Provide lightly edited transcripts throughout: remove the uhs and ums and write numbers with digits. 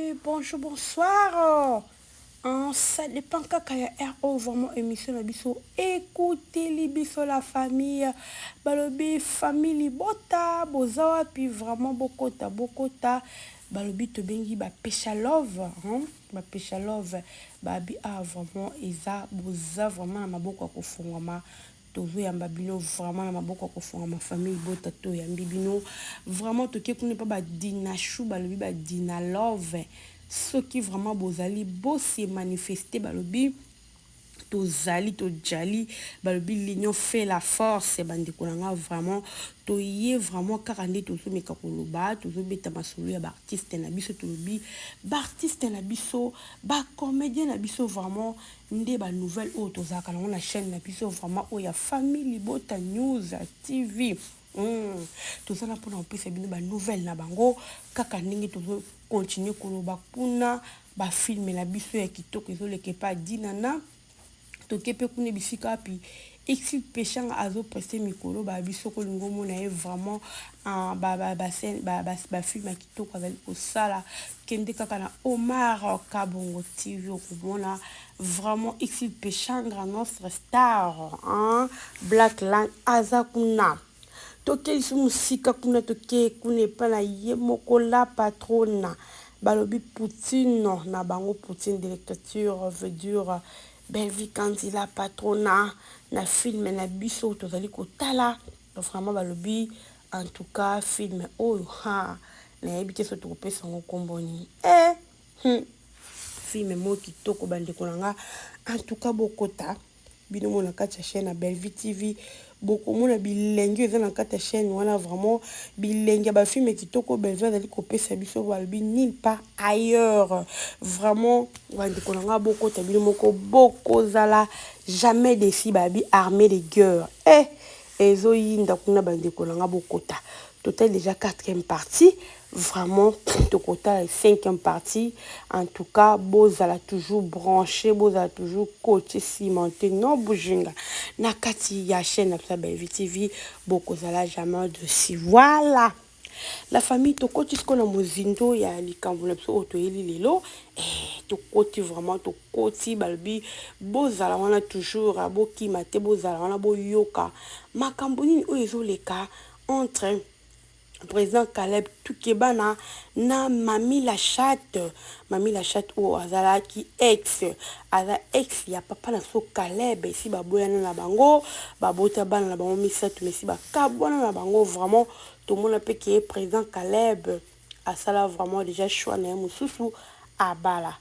Salut, bonjour, bonsoir. En ça dépend kaka ya RO vraiment émission na biso écoutez biso la famille balobi famille libota boza wapi vraiment bokota bokota balobi tobengi ba pesha love hein? Ba pesha love babi ah vraiment eza boza vraiment na maboko ya kofungwama. Tozoyamba bino vraiment na maboko ya kofungama. Famille libota, toyambi bino vraiment. Toke kuna mpe badinashu, balobi badina love. Soki vraiment bozali, bose manifeste. Balobi tozali, tojali. Balobi l'union fait la force. Bandeko na nga, vraiment toye vraiment kaka nde tozomeka koloba, tozobeta masolo ya baartiste na biso. Tolobi baartiste na biso, bacomédien na biso, vraiment nde banouvelle oyo tozalaka nango na chaîne na biso vraiment oyo ya Famille Libota News TV. Toza na mpona kopesa bino banouvelle na bango kaka ndenge tozocontinue koloba kuna. Bafilme na biso ya kitoko ezoleka epa Dinana. Toke mpe kuna bisika wapi Exil Peshanga azopreste mikolo. Babi soki olingi omona ye vraiment bafilme ya kitoko azali kosala, kende kaka na Omar Kabongo TV, okomona vraiment Exil Peshanga, notre star, hein? Black Land aza kuna. Toke lisusu mosika kuna, toke kuna epai na ye moko la patrona. Balobi Poutine na bango, Poutine de l'écriture veut dire Bellevue Kandi la patrona na filme na biso tozali kotala. Vraiment balobi en tout cas filme oyo, ha, nayebi te so tokopesa yango nkombo nini. Filme moko kitoko, bandeko na nga. En tout cas bokota bino mo na kati ya chaîne ya Bellevue TV, bokomona bilengi eza na kati ya chaîne wana. Vraiment bilengi ya bafilme kitoko Bellevue azali kopesa biso, balobi nulle part ailleurs. Vraiment bandeko na nga, bokota bino moko, bokozala jamais déçus. Babi armée de guerre ezoyinda kuna. Bandeko na nga, bokota. Totali déjà quatrième partie, vraiment tokotala cinquième partie. En tout cas bozala toujours branché, bozala toujours coaché, cimenté, non bujinga na kati ya chaîne na biso ya Bellevue TV, bokozala jamais déçus. Voilà la famille, tokoti sikoyo na mozindo ya likambo na biso oyo toyeli lelo. Tokoti vraiment, tokoti. Balobi bozala wana toujours, bokima te, bozala wana, boyoka makambo nini oyo ezoleka entre président Caleb Tukebana na Mami la Chatte. Mami la Chatte oyo azalaki ex, aza ex ya papa na so Caleb. Esi baboyana na bango, babota bana na bango misato, mais esi bakabwana na bango. Vraiment tomona mpe ke président Caleb asala vraiment déjà choix na ye mosusu, abala.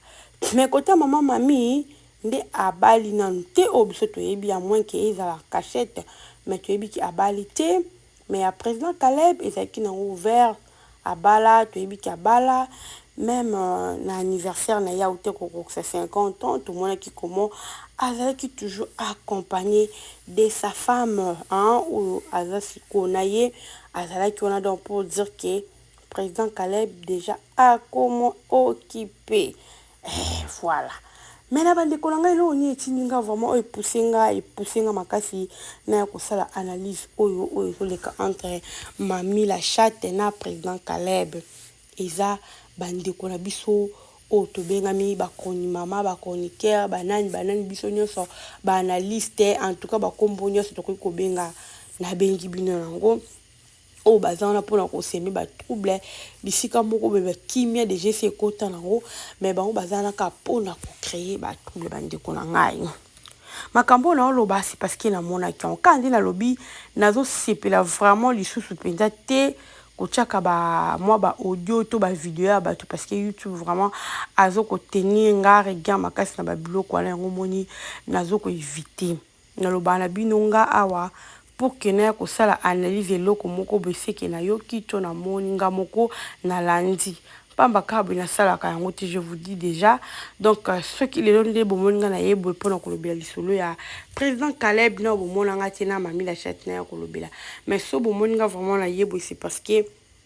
Mais kota mama Mami nde abali nanu te. Oyo biso toyebi ya moins ke ezala cachette, mais toyebi ke abali te. Mais ya président Caleb ezalaki nango ouvert, abala, toyebi ke abala. Même na anniversaire na ye aute kokokisa 50 ans, tomonaki comment azalaki toujours accompagné de sa femme, hein, oyo aza sikoyo na ye, azalaki wana. Donc pour dire que président Caleb déjà akoma occupé. Voilà. Mais na bandeko na ngai, eloko nini etindi nga vraiment oyo epousse nga, epousse nga makasi na ya kosala analyse oyo, oyo ezoleka entre Mami la Chatte na président Caleb, eza bandeko na biso oyo tobengami bachroni mama, bachroniqueur, banani banani, biso nyonso baanalyste, en tout cas bakombo nyonso tokoki kobenga, nabengi bino yango, oyo baza wana mpona kosemer batrouble bisika moko boye. Bakimia déjà esi ekota nango, mais bango baza wana kaka mpona kocréer batrouble. Bandeko na ngai, makambo oyo naoloba, c'est parce que namonaki yango kaka nde nalobi. Nazosepela vraiment lisusu mpenza te kotiaka ba mwa ba audio to bavideo ya bato, parce que YouTube vraiment azokotenir nga rigueur makasi na babiloko wana. Yango moni nazokoevite nalobaka na bino. Nga awa, pour ke naya kosala analyse eloko moko boye, seke nayoki to namoni nga moko, nalandi pamba kaka boye, nasalaka yango te, je vous dis déjà. Donc soki lelo nde bomoni nga naye boye mpona kolobela lisolo ya président Caleb na bomona nga te na Mami la Chatte na ya kolobela, mais so bomoni nga vraiment naye boye, c'est parce que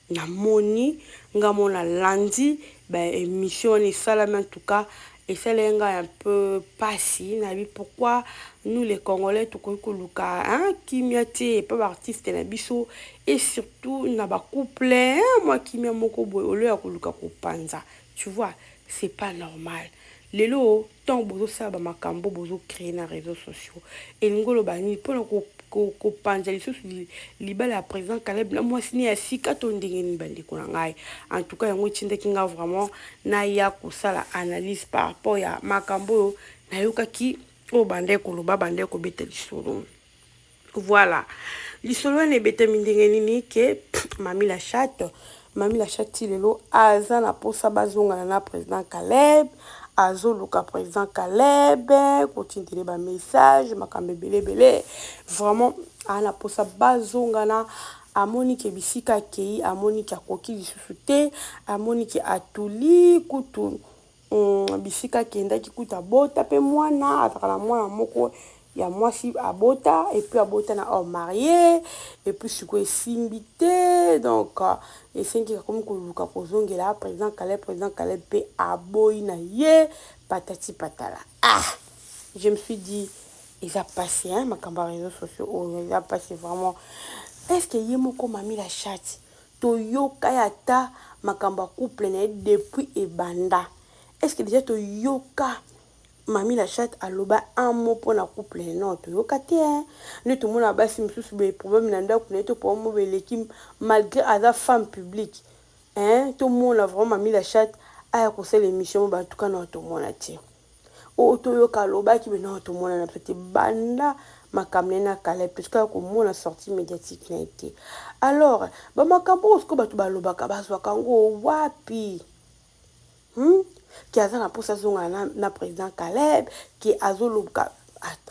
namoni nga mo nalandi baémission wana esalami. En tout cas Esalaki ngai un peu pasi, nayebi pourquoi nous les Congolais tokoki koluka hein, kimia te epa ba artiste na biso et surtout na ba couple hein, mwa kimia moko boye au lieu ya koluka kopanza, tu vois, c'est pas normal. Lelo ntango bozosala bamakambo bozo créer na réseaux sociaux, elingi oloba nini mpona kopanza lisusu libala ya président Caleb na mwasi ne ya sika to ndenge nini? Bandeko na ngai, en tout cas yango etindaki nga vraiment naya kosala analyse par rapport ya makambo oyo nayokaki, oyo bandeko koloba, bandeko kobeta lisolo. Voilà, lisolo wana ebetami ndenge nini ke Mami la Chatte, Mami la Chatte ti lelo aza na mposa bazongana na président Caleb. Azoluka président Caleb, kotindele bamessage, makambo ebele ebele. Vraiment aza na mposa bazongana. Amoni ke bisika akei, amoni ke akoki lisusu te, amoni ke atuli kutu bisika akendaki kutu abota mpe mwana, azalaka na mwana moko ya mwasi abota, et puis abota na homme marié, et puis sikoyo esimbi te. Donc esengi akomi koluka kozongela président Caleb. Président Caleb mpe aboyi na ye, patati patala. Ah, je me suis dit, eza pasi hein, makambo ya réseaux sociaux oyo eza pasi vraiment. Est ce que ye moko Mami la Chatte, toyoka ye ata makambo ya couple na ye depuis ebanda? Est ce que déjà toyoka Mami la Chatte aloba un mot mpona couple? Non, toyoka te. Nde tomona basi mosusu boye, problème na ndako na ye to problème oyo eleki, malgré aza femme publique hein, tomona vraiment Mami la Chatte aya kosala émission mo batuka na tomona te. Oyo toyoka alobaki be non, tomona na biso te. Banda makambo na ye na Caleb, puisque komona sortie médiatique na ye te. Alors bamakambo oyo sikoyo bato balobaka, bazwaka yango wapi, Ke aza na mposa azongana na président Caleb, ke azoluka.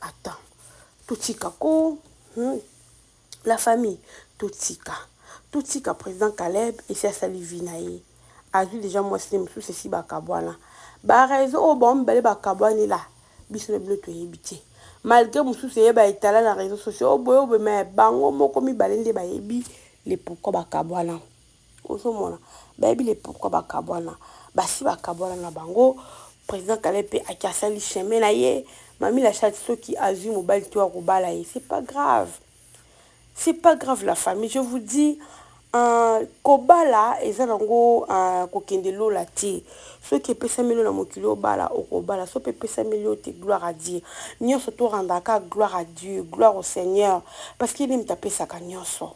Attends, totika ko, La famille, totika, totika président Caleb. Esi asali vie na ye, azwi déjà mwasi ne mosusu, esi bakabwana. Baraison oyo bango mibale bakabwanela, biso na bino toyebi te, malgré mosusu eyeba etala na réseaux sociaux oyo boye oyo, mais bango moko mibale nde bayebi le pourquoi bakabwana. Ozomona, bayebi le pourquoi bakabwana. Basi bakabwana na bango. Président Caleb mpe aki asali chemin na ye. Mami la Chatte, soki azwi mobali to akobala ye, c'est pas grave, c'est pas grave. La famille, je vous dis, kobala eza nango kokende lola te. Soki epesameli yo na mokili obala, okobala. Soki epesameli yo te, gloire à Dieu. Nyonso torandaka gloire à Dieu, gloire au Seigneur, parce que ye nde moto apesaka nyonso.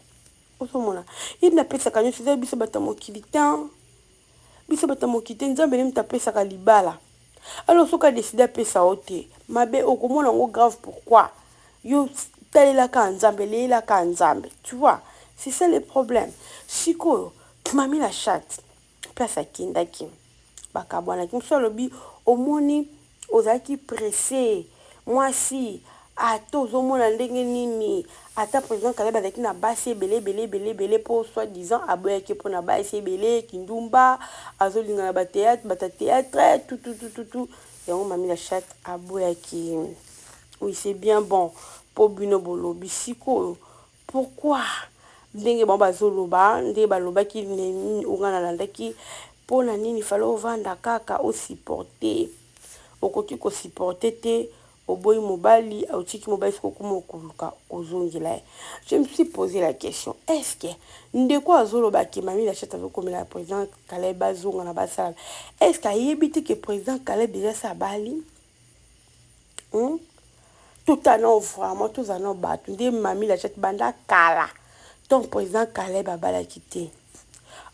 Ozomona, ye nde apesaka nyonso. Eza biso bato ya mokili te, biso bato ya mokili te. Nzambe nde moto apesaka libala. Alors soki adécider apesa yo te, mabe okomona yango grave? Pourquoi? Yo talelaka Nzambe, leyelaka Nzambe, tu vois, c'est ça le problème. Sikoyo Mami la Chatte, place akendaki, bakabwanaki. Mosusu alobi, omoni ozalaki pressé mwasi, ata ozomona ndenge nini, ata président Caleb azalaki na basi ebele ebele ebele ebele, mpo soi disant aboyaki mpona basi ebele, kindumba, azolinga na bathéâtre, bata théâtre, tututututu. Yango Mami la Chatte aboyaki. Oui, c'est bien bon mpo bino bolobi. Sikoyo pourquoi ndenge bango bazoloba, nde balobaki nini? Onga nalandaki, mpona nini fallait ovanda kaka osupporte? Okoki kosupporte te, oboyi mobali, otiki mobali, soki okoma okoluka kozongela ye. Je me suis posé la question, est ce que ndeko azoloba ke Mami la Chatte azokomela président Caleb bazonga na basala, est ce que ayebi te ke président Caleb déjà sa abali, Totala vraiment, tozala na bato nde Mami la Chatte banda kala. Donc président Caleb abalaki te,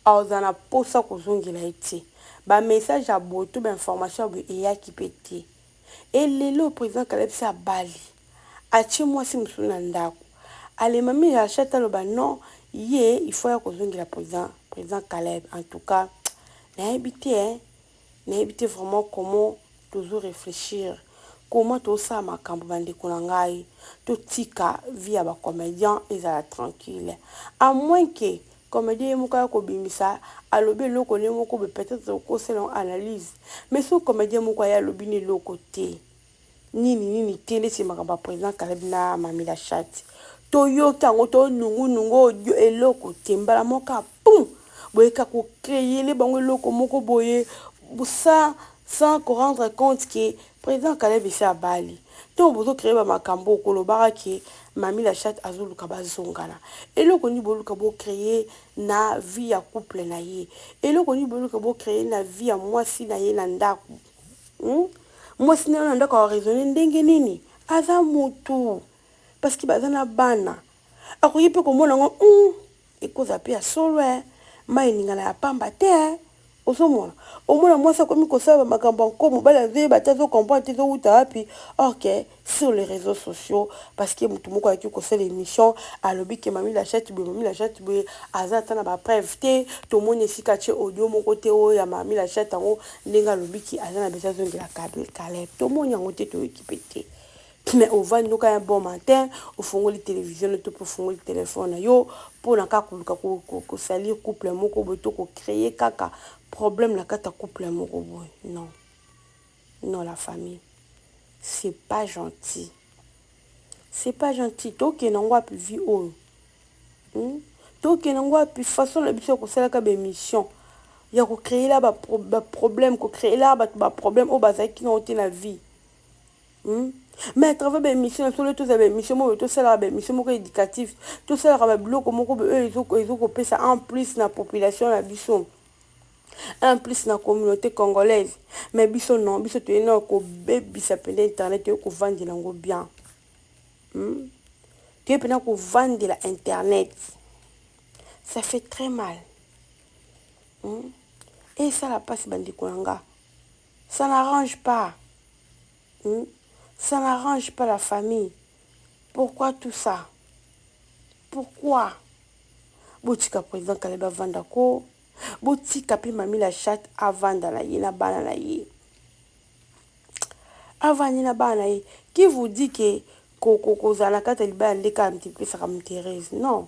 azala na mposa kozongela ye te. Bamessage ya boye to bainformation ya boye eyaki mpe te. Elelo président Caleb se abali, atie mwasi mosusu na ndako. Ale Mami la Chatte aloba non, ye il faut ya kozongela président Caleb. En tout cas nayebi te, nayebi te vraiment comment toujours réfléchir, comment tosala makambo. Bandeko na ngai, totika vie ya bacomédien ezala tranquille, à moins ke comédien ye moko aya kobimisa, alobi eloko ne moko boye, peut-être okosala analyse. Mais soki comédien moko aya alobi na eloko te, nini nini te, neti makambo ya président Caleb na Mami la Chatte, toyoki yango tonungunungu eloko te, mbala moko pum, boyeka kocréer bango eloko moko boye. Sans ko rendre compte que president Caleb esi abali. Tango bozo creer ba makambo oyo kolobaka que Mamie la chatte azoluka bazongana. Eloko nini boluka bo creer na vie ya couple na ye? Eloko nini boluka bo creer na vie ya mwasi na ye na ndaku? Hum? Mwasi na yo na ndaku a raisonner ndenge nini? Aza mutu. Parce que baza na bana. Akoki pe komona ngo hum ekozala pe ya solo eh. Mayi eningana ya pamba te eh. Ozomona? Omona mwasi akomi kosala ba makambo ya nko, mobali azoyeba te, azo comprendre te ezowuta wapi, or que sur les reseaux sociaux, parce que mutu moko ayaki kosala emission, alobi que Mamie la chatte boye, Mamie la chatte boye, aza ata na ba preuves te, tomoni esika atie audio moko te oyo ya Mamie la chatte yango ndenge alobi que aza na besoin azongela Caleb, tomoni yango te, toyoki pe te. Mais ovandi noka un bon matin, ofongoli television na to pe ofongoli telephone na yo pona kaka koluka ko salir couple moko boye to ko creer kaka problème na kati ya couple moko boye. Non. Non la famille. C'est pas gentil. C'est pas gentil. Tokende yango wapi vie oyo? Hmm? Tokende yango wapi façon na biso ya kosalaka ba émission ya ko créer la ba, ba problème, ko créer la bato ba problème oyo bazalaki nango te na vie. Hmm? Mais à travers ba émission na solo tozala ba émission moko tosalaka ba émission moko éducative, tosalaka ba biloko moko oyo ezokopesa en plus na population na biso, en plus na communauté congolaise. Mais biso non, biso toye na kobebisa mpenza internet, toye kovandela yango bien. Toye mpenza kovandela internet. Ça fait très mal. Esala mpasi bandeko na nga. Ça n'arrange pas. Ça n'arrange pas la famille. Pourquoi tout ça? Pourquoi? Botika président Caleb avanda ko. Botika pe Mamie la chatte avanda na ye na bana na ye. Avandi na bana na ye. Qui vous dit que kozala na kati ya libala nde kaka moto epesaka moto heureuse? Non.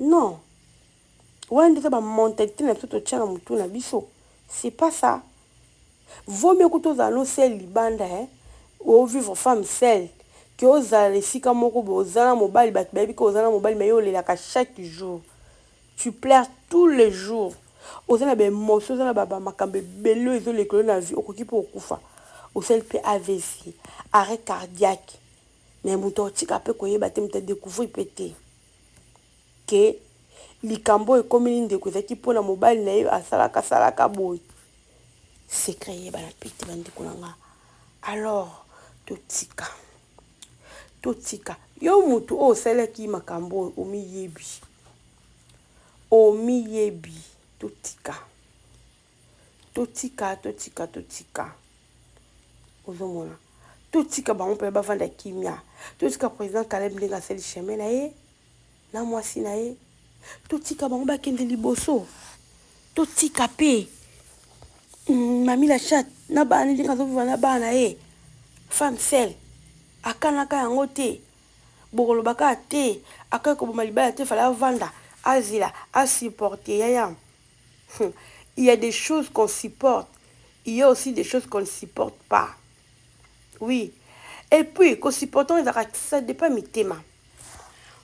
Non. Wana nde eza ba mentalité na biso totia na motu na biso. C'est pas ça. Vaut mieux kutu ozala no seul libanda hein, o vivre femme seule que ozala na esika moko boye oza na mobali, bato bayebi ke oza na mobali mais yo olelaka chaque jour, tu pleures tous les jours, oza na ba emotions, oza na ba makambo ebele oyo ezoleka yo na vie, okoki mpe kokufa, osali mpe AVC, arrêt cardiaque, mais moto akotika mpe koyeba te, moto adecouvrir mpe te ke likambo oyo ekomeli ndeko ezalaki mpo na mobali na ye asalaka salaka boye. Secret eyebana mpe te bandeko na nga. Alors totika, totika. Yo mutu oyo osalaki makambo oyo omiyebi, omiyebi. Totika, totika, totika, totika. Ozomona, totika bango mpe bavanda kimia. Totika président Caleb ndenge asali chemin na ye na mwasi na ye. Totika bango bakende liboso. Totika pe Mami la chatte na bana ndenge azoviva na bana na ye femme seule akanaka yango te. Bokoloba kaka te akaki koboma libala te, fallait avanda azela asupporte yaya. Il y a des choses qu'on supporte, il y a aussi des choses qu'on ne supporte pas. Oui. Et puis ko supporter ezalaka ça dépend mitema.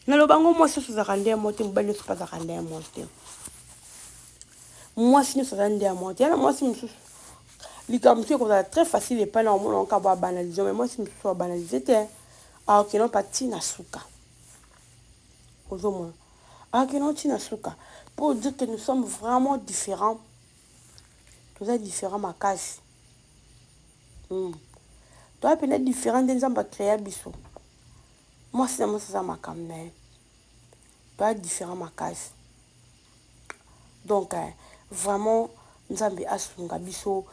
Naloba yango mwasi nyonso azalaka nde ya mwa te, mobali nyonso mpe azalaka nde ya mwa te. Mwasi nyonso aza nde ya mwa te. Yana mwasi mosusu likambo mosusu ekozala très facile epai na omona kaka bo abanalize, mais mwasi mosusu abanalize te, akokende mpa ntina suka. Ozomona, akokende ntina suka. Pour dire que nous sommes vraiment différents, toza différents makasi. Toza mpenza différent nde Nzambe acréa biso. Mwasi na mwasi aza makambo na ye, toza différent makasi. Donc vraiment Nzambe asunga biso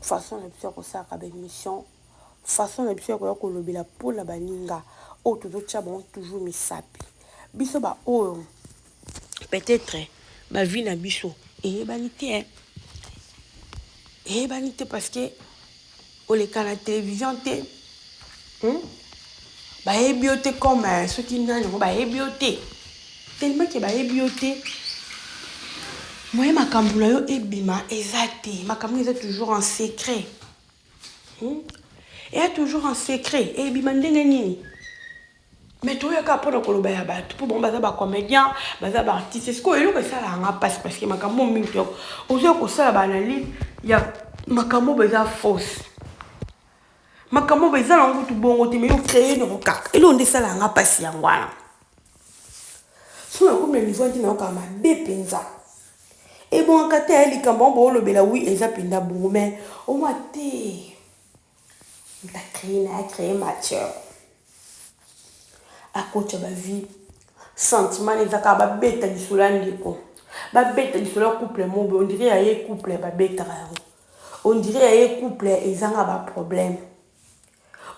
façon na biso ya kosalaka ba émission, façon na biso ya koya kolobela mpona baninga oyo tozotia bango toujours misapi. Biso ba oyo peut-être ba vie na biso eyebani te, eyebani te parce que oleka na télévision te, Bayebi yo te comme soki nani yango bayebi yo te, tellement ke bayebi yo te, moye makambo na yo ebima eza te. Makambo eza toujours en secret, Eya toujours en secret, ebima ndenge nini? Mais toyaka mpona koloba ya bato mpo bango baza bacomédien, baza baartiste. Sikoyo eloko esalaka nga mpasi parce que makambo mingi to ozoya kosala baanalyse ya Makambo oyo eza fausse. Makambo oyo eza nango kutu bongo te mais yo créer nango kaka. Eloko nde esalaka nga mpasi yango wana. Soki nakomi na niveau nde nayokaka mabe mpenza. Ebongaka te ya likambo yango boolobela oui eza mpenza bongo mais omwa te. Moto acree na acree matière. Akotya ba vie sentiment eza kaka babeta lisolo ya ndeko. Babeta lisolo ya couple moko boye on dirait ya ye couple babetaka yango. On dirait ya ye couple ezanga ba problème.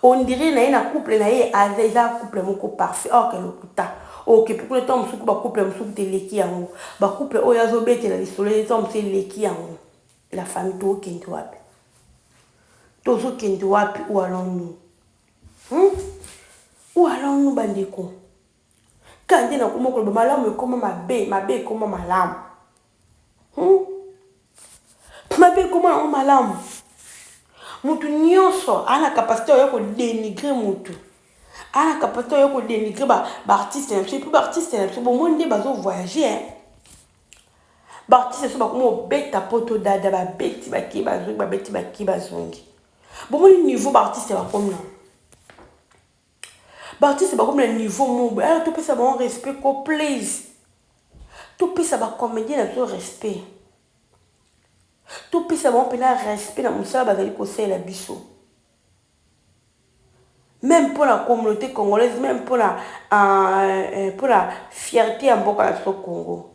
On dirait na ye na couple na ye aza eza couple moko parfait or que lokuta. Oke mpe kuna ntango mosusu ba couple mosusu te eleki yango. Ba couple oyo azobetela lisolo ye ntango mosusu eleki yango. La famille tokende wapi? Tozokende wapi? Où allons-nous? Où allons-nous bandeko? Kaka nde nakoma koloba malamu ekoma mabe, mabe ekoma malamu. Mabe ekoma yango malamu. Mutu nyonso aza na capacité oyo ko dénigrer mutu. Aza na capacité oyo ko dénigrer ba artiste na biso. Et puis ba artiste na biso bomoni nde bazo voyager hein. Ba artiste so bakoma obeta poto dada babeti bake bazongi babeti bake bazongi. Bomoni niveau ba artiste bakomi na. Ba artiste bakomi na niveau moko boye. Alors topesa bango respect ko please. Topesa ba comédien na biso respect. Topesa bango mpena respect na mosala bazali kosalela biso. Meme mpona communauté congolaise, meme mpona mpona fierté ya mboka na biso Congo.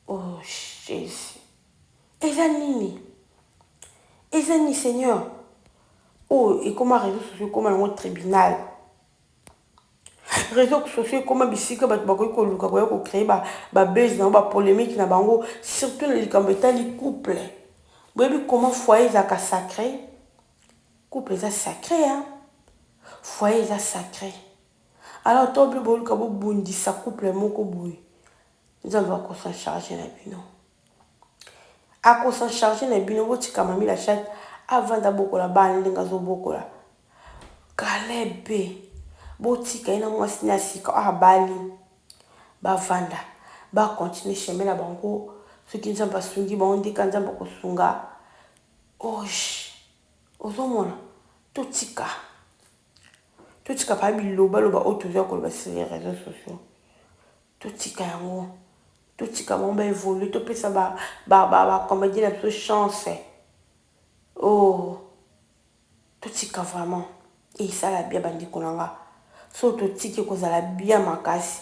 Oh Jésus. Eza nini? Eza nini Seigneur? Oyo ekoma réseaux sociaux ekoma yango tribunal. Réseaux sociaux ekoma bisika bato bakoki koluka koya kocréer ba buzz na bango, ba polémique na bango, surtout na likambo etali couple. Boyebi comment foyer ezalaka sacré? Couple eza sacré hein? Foyer eza sacré. Alors to bino boluka bobundisa couple moko boye. Nzambe akosa charge na bino. Akosa charge na bino botika Mami la chatte avanda bokola bana ndenge azobokola. Caleb pe botika ye na mwasi na sika oyo abali bavanda ba continuer chemin na bango soki Nzambe asungi bango ndika Nzambe akosunga. Osh ozomona totika totika pa bilobaloba oyo toza koloba sur les réseaux sociaux. Totika yango, totika bango ba évoluer, topesa ba ba ba ba comédien na biso chance. Oh, totika vraiment esala bien bandeko na nga. So totiki ekozala bien makasi.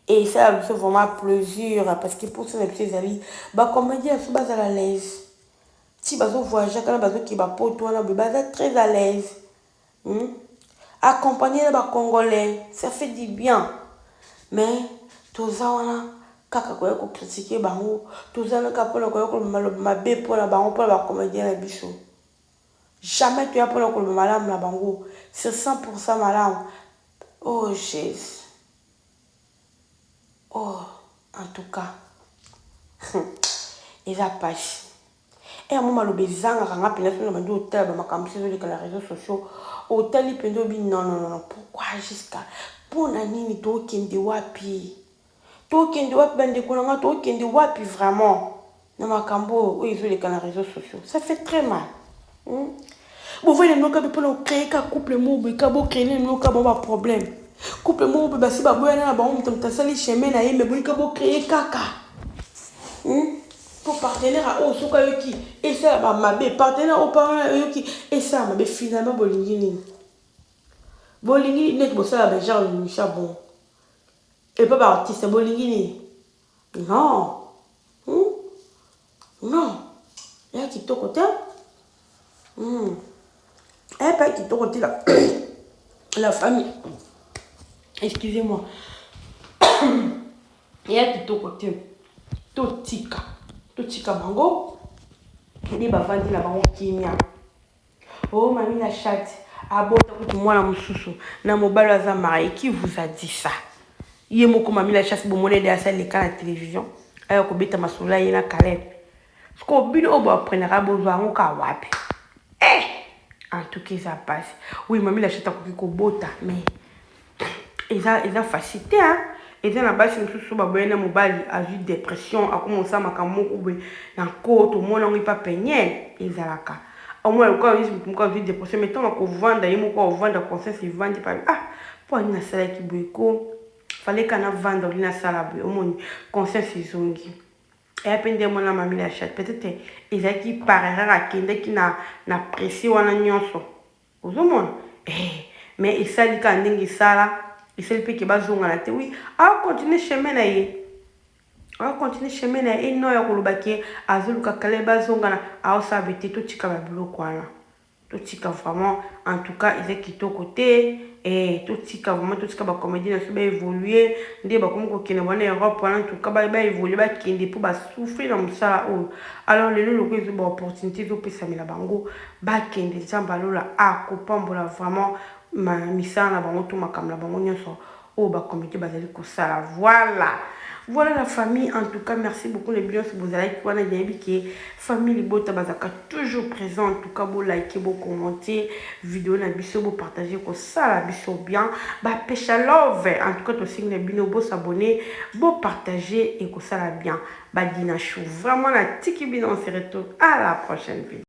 Et esala biso vraiment plaisir parce que mposa na biso ezali ba comédien na biso bazala à l'aise. Ti bazo voyager kana bazokende ba poto wana boye baza très à l'aise. Accompagné na ba congolais, ça fait du bien. Mais toza wana kaka koya ko critiquer bango, toza wana kaka mpona koya koloba maloba mabe mpona bango, mpona ba comédien na biso. Jamais toya mpona koloba malamu na bango, sur 100% malamu. Oh Jésus. Oh, en tout cas. Eza pasi. E yango maloba ezangaka nga mpenza soki nabandi otala bamakambo mosusu ezoleka na réseaux sociaux, otali mpenza obi non non non, pourquoi jusqu'à mpona nini tokende wapi? Tokende wapi bandeko na nga, tokende wapi vraiment na makambo oyo oyo ezoleka na réseaux sociaux? Ça fait très mal. Bovandi na bino kaka mpona ocréer ka couple moko boye, ka bocréer na bino ka bango ba problème. Couple moko boye basi baboyana na bango, moto moto asali chemin na ye, mais bolingi ka bocréer kaka. Po partenaire oyo soki ayoki esala ba mabe, partenaire oyo pa ayoki esala mabe, finalement bolingi nini? Bolingi neti bosala ba genre émission bon. Et pas ba artiste bolingi nini? Non. Non. Ya kitoko te. Eh pas kitoko te la la famille. Excusez-moi. Ya kitoko te. Totika. Totika bango. Nde bavandi na bango kimia. Oh mami la chatte abota kutu mwana mosusu na mobali aza marié. Qui vous a dit ça? Ye moko mami la chasse bomoni ede asaleka na télévision aya kobeta masolo ye na Caleb. Sikoyo bino oyo boaprenaka bozwa yango ka wapi? Eh! En tout cas eza pasi. Oui, mami la chatte akoki kobota mais eza eza facile te hein. Eza na basi mosusu baboyani na mobali, azwi depression, akoma kosala makambo moko boye na nko. Tomona yango epa Peniel, ezalaka omona lokola oyisi motu moko azwi depression, mais ntango akovanda ye moko, akovanda, conscience evandi pa: "Ah, mpo ani nasalaki boye ko? Fallait ka navanda oli nasala boye." Omoni, conscience ezongi. Eya mpe nde mwana Mami la Chatte, peut-être ezalaki par erreur, akendaki na presse wana nyonso, ozomona. Mais esali kaka ndenge esala, esali mpe ke bazongana te. Oui, akocontinue chemin na ye, akocontinue chemin na ye. Eno ya koloba ke azoluka kala bazongana, aosala be te. Totika babiloko wana, totika vraiment. En tout cas, eza kitoko te. Totika vraiment, totika bacomédie na biso baévolue nde bakomi kokende wana Europe wana. En tout cas, baévolue, bakende mpo basouffrir na mosala oyo. Alors lelo loko ezo baopportunité ezopesamela bango, bakende. Nzambe alola akopambola vraiment misala na bango to makambo na bango nyonso oyo bacomédie bazali kosala. Voilà, voilà la famille. En tout cas, merci beaucoup les nyonso bozalaki wana. Nayebi ke famille libota bazalaka toujours présent. En tout cas, bolike, bocommenter vidéo na biso, bopartage, kosala biso bien. Bapesha love. En tout cas, tosengi na bino bosabonner, bopartage, ekosala bien. Badina chou, vraiment natiki bino. On se retrouve à la prochaine vidéo.